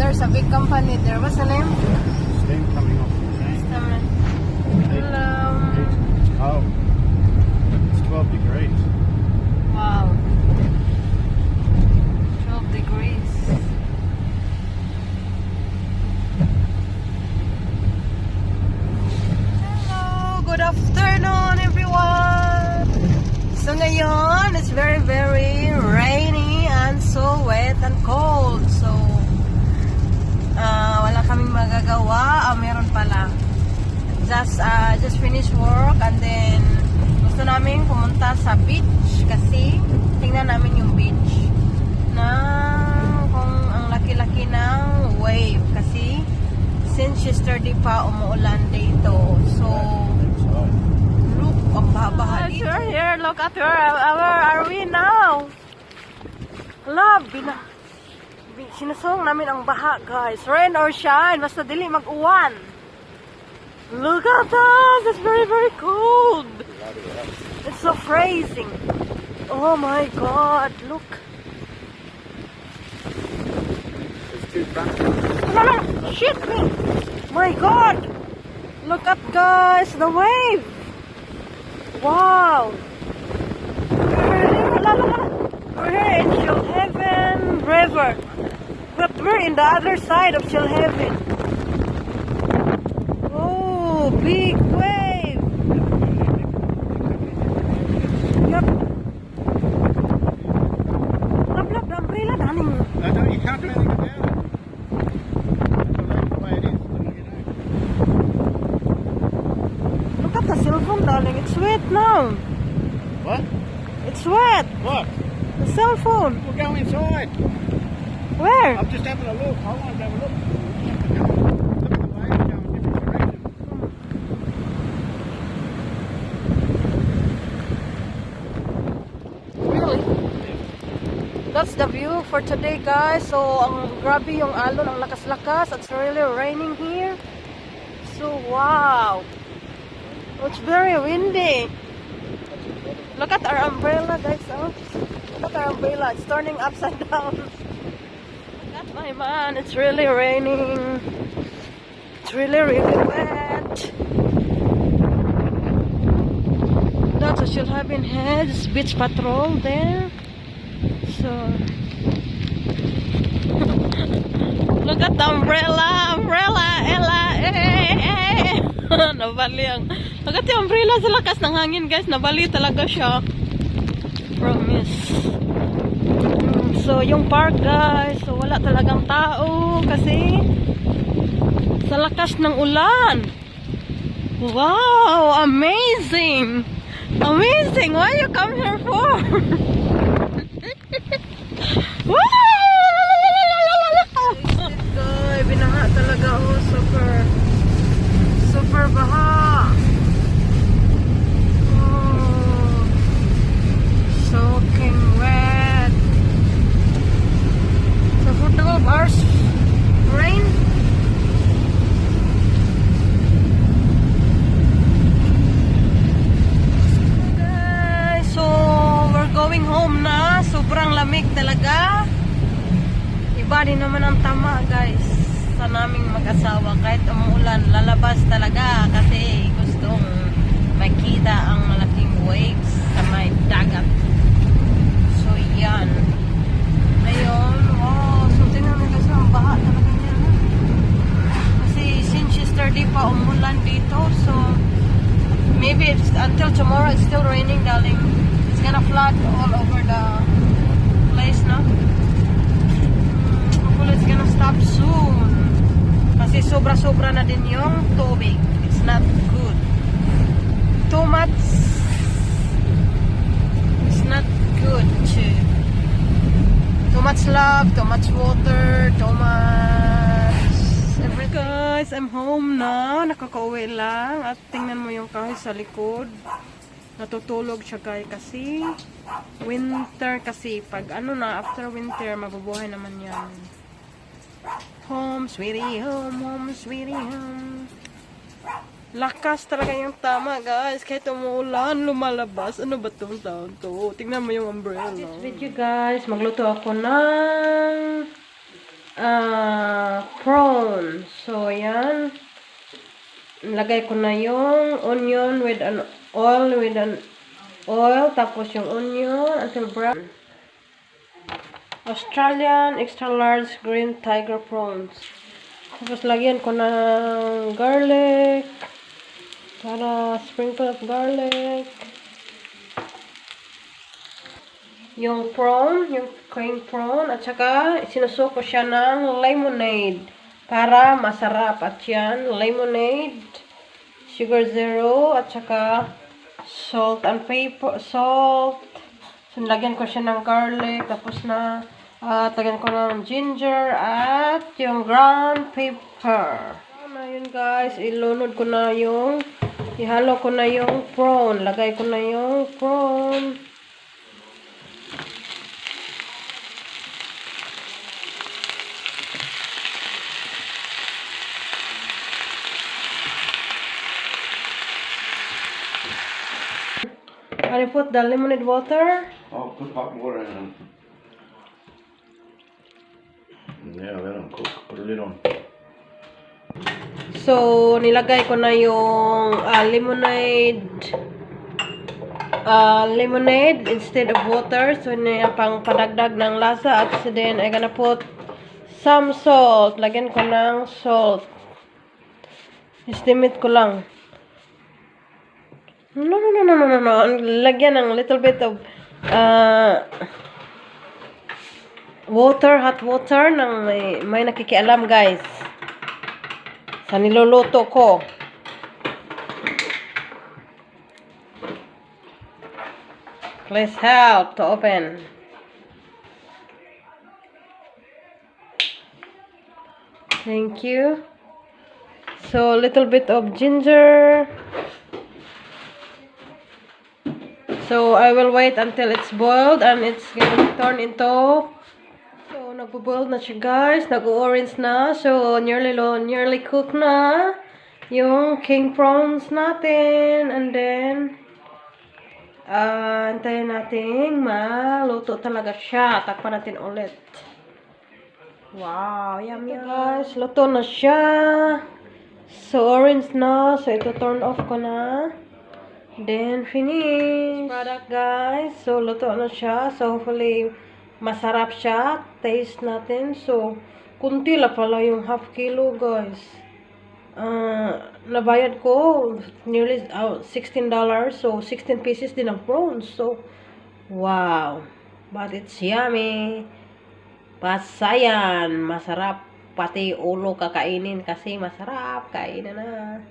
There's a big company there. What's the name? Steam coming off the tank. It's cold. It's 12 degrees. Wow. 12 degrees. Hello. Good afternoon, everyone. So ngayon, it's very, very rainy and so wet and cold. So wala kaming magagawa. Meron pala. Just finished work and then gusto namin pumunta sa beach kasi tingnan namin yung beach na kung ang laki-laki ng wave kasi since yesterday pa umuulan dito. So look, ang babaha dito. We're here. Look at where are we now? Love, sinasong namin ang baha, guys. Rain or shine, basta dili mag-uwan. Look at that! It's very, very cold. It's so freezing. Oh my God! Look. It's too fast. No! Shit me! My God! Look at, guys, the wave. Wow. We're here in Shellhaven River. But we're in the other side of Shellhaven. Oh, big wave. Yep. Look, the umbrella, darling. No, you can't do anything about it. That's the way it is. Look at the cell phone, darling. It's wet now. What? It's wet. What? The cell phone. We'll go inside. Where? I'm just having a look. I want to have a look. Look at the waves going in different directions. Really? That's the view for today, guys. So, ang grabe yung alon, ang lakas-lakas. It's really raining here. So, wow. It's very windy. Look at our umbrella, guys. Oh. Look at our umbrella. It's turning upside down. Look at my man. It's really raining. It's really, really wet. That's a Shellhaven Heads Beach Patrol there. So, look at the umbrella. Umbrella, Ella. Nabali ang... Look at the umbrella sa lakas ng hangin, guys. Nabali talaga siya. Promise. So, yung park, guys. So, wala talagang tao kasi sa lakas ng ulan. Wow! Amazing! Amazing! Why you come here for? Guys, binaha talaga. Oh, super baha. Oh, soaking wet. So for 12 hours rain. Guys, so we're going home na. Sobrang lamig talaga. Iba din naman ang tama, guys, sa naming mag-asawa. Kahit umuulan, lalabas talaga kasi gustong makita ang malaking waves sa may dagat. So, yan. Ayun. Oh, so tingnan mo guys, ang baha talaga niya. Kasi since yesterday pa umulan dito, so maybe it's, until tomorrow it's still raining, darling. It's gonna flood all over the place, no? It's gonna stop soon kasi sobra-sobra na din yung tubig. It's not good. Too much. It's not good too. Too much love, too much water, too much everything. Guys, I'm home na. Nakakauwi lang. At tingnan mo yung kahoy sa likod. natutulog siya guys kasi winter kasi. Pag ano na, after winter, mabubuhay naman yan. Home, sweetie home, home, sweetie home. Lakas talaga yung tama guys. Kahit umuulan, lumalabas. Ano ba tong taon to? Tingnan mo yung umbrella. This video guys, magluto ako ng prawn. So, yan. Lagay ko na yung onion with an oil. Tapos yung onion until brown. Australian extra large green tiger prawns. Tapos lagyan ko ng garlic. Para sprinkle of garlic. Yung prawn, yung cream prawn. At saka sinusuko siya ng lemonade. Para masarap. At yan, lemonade. Sugar zero. At saka salt and pepper. Salt. So, lagyan ko siya ng garlic. Tapos na, lagyan ko ng ginger. At yung ground pepper. Na yun guys, ilunod ko na yung ihalo ko na yung prawn. Lagay ko na yung prawn. I put the lemonade water. Oh, put hot water in them. Yeah, let them cook. Put a lid on. So, nilagay ko na yung lemonade instead of water. So, pang padagdag ng lasa. At then, I gonna put some salt. Lagyan ko ng salt. Estimate ko lang. No. Lagyan ng little bit of water, hot water ng may nakikialam guys. Sa niluluto ko. Please help to open. Thank you. So, little bit of ginger. So, I will wait until it's boiled and it's going to turn into. So, nagbo-boil na siya guys. Nag-orange na. So, nearly cooked na yung king prawns natin. And then, antayin natin maluto talaga siya. Takpan natin ulit. Wow, yummy guys. Luto na siya. So, orange na. So, ito turn off ko na. Then, finish. Product guys. So, luto na siya. So, hopefully, masarap siya. Taste natin. So, kunti la pala yung half kilo guys. Nabayad ko nearly $16. So, 16 pieces din ang prawns. So, wow. But it's yummy. Basayan. Masarap. Pati ulo kakainin kasi masarap. Kainin na.